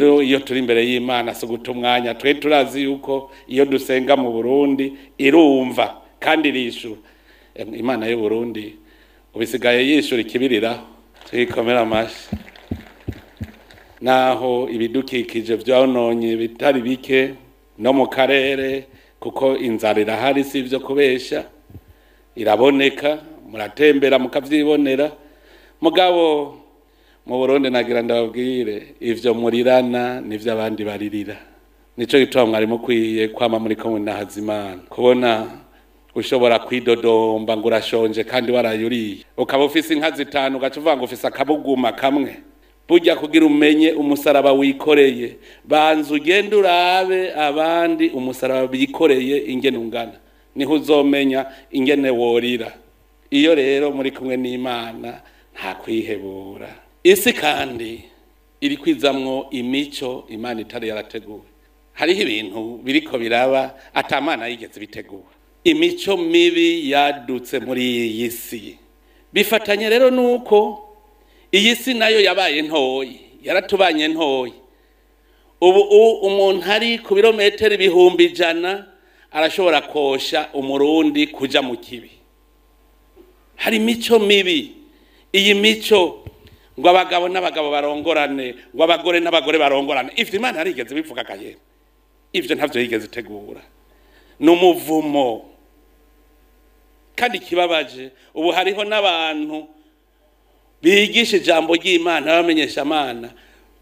Iyo turi imbere y'Imana si uguta umwanya, twe turazi yuko iyo dusenga mu Burundi irumva kandi irishura. Imana y'u Burundi ubisigaye yishura ikibiriraho. Twikomera amashi. Naho ibidukikije vyononye bitari bike no mu karere, kuko inzara irahari, si ivyo kubesha, iraboneka, muratembera mukavyibonera. Mugabo mu Burundi nagira ndababwire, ivyo murirana nivyo abandi baririra. Nico gituma mwari mukwiye kwama muriko munahaza Imana. Kubona ushobora kwidodomba ngo urashonje kandi warayuriye, ukaba ufise inka zitanu ugaca uvuga ngo ufise akabuguma kamwe. Burya kugira umenye umusaraba wikoreye, banza ugende urabe abandi umusaraba bikoreye ingene ungana, niho uzomenya ingene worira. Iyo rero muri kumwe n'Imana nta kwihebura. Isi kandi iri kwizamwo imico Imana itari yarateguwe. Hariho ibintu biriko biraba ata Mana yigeze bitegura. Imico mibi yadutse muri iyi si. Bifatanye rero nuko iyi si nayo yabaye ntoyi, yaratubanye ntoyi. Ubu umuntu ari ku birometero 100,000 arashobora kosha umurundi kuja mu kibi. Hari imico mibi. Iyi mico ngo abagabo n'abagabo barongorane, ngo abagore n'abagore barongorane. Ivyo Imana yarigeze bivuga kaye. Ivyo ntavyo yigeze itegura. N'umuvumo. Kandi kibabaje, ubu hariho n'abantu bigisha ijambo ry'Imana, bamenyesha Imana,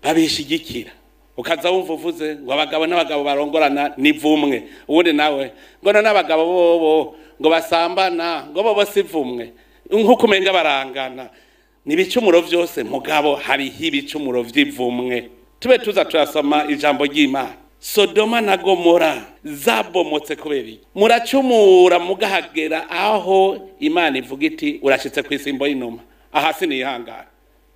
babishigikira. Ukaza wumva uvuze ngo abagabo n'abagabo barongorana ni vumwe, ubundi nawe ngo n'abagabo bobo ngo basambana ngo bobo si vumwe, nkuko umenga barangana. Ni ibicumuro vyose, mugabo hariho ibicumuro vy'ivumwe. Tube tuza turasoma ijambo ry'Imana. Sodoma na Gomora zabomotse kubera iki? Muracumura mugahagera aho Imana ivuga iti urashitse kw'isimbo y'inuma. Aha sinihangana.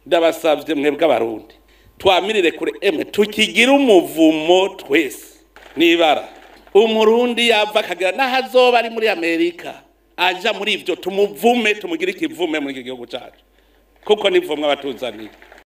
Ndabasavye mwebwe abarundi, twamirire kure emwe tukigira umuvumo twese. Nibara umurundi yava akagera n'ahazoba ari muri Amerika aja muri ivyo, tumuvume, tumugire ikivume muri iki gihugu cacu, kuko nivumwe abatuzaniye.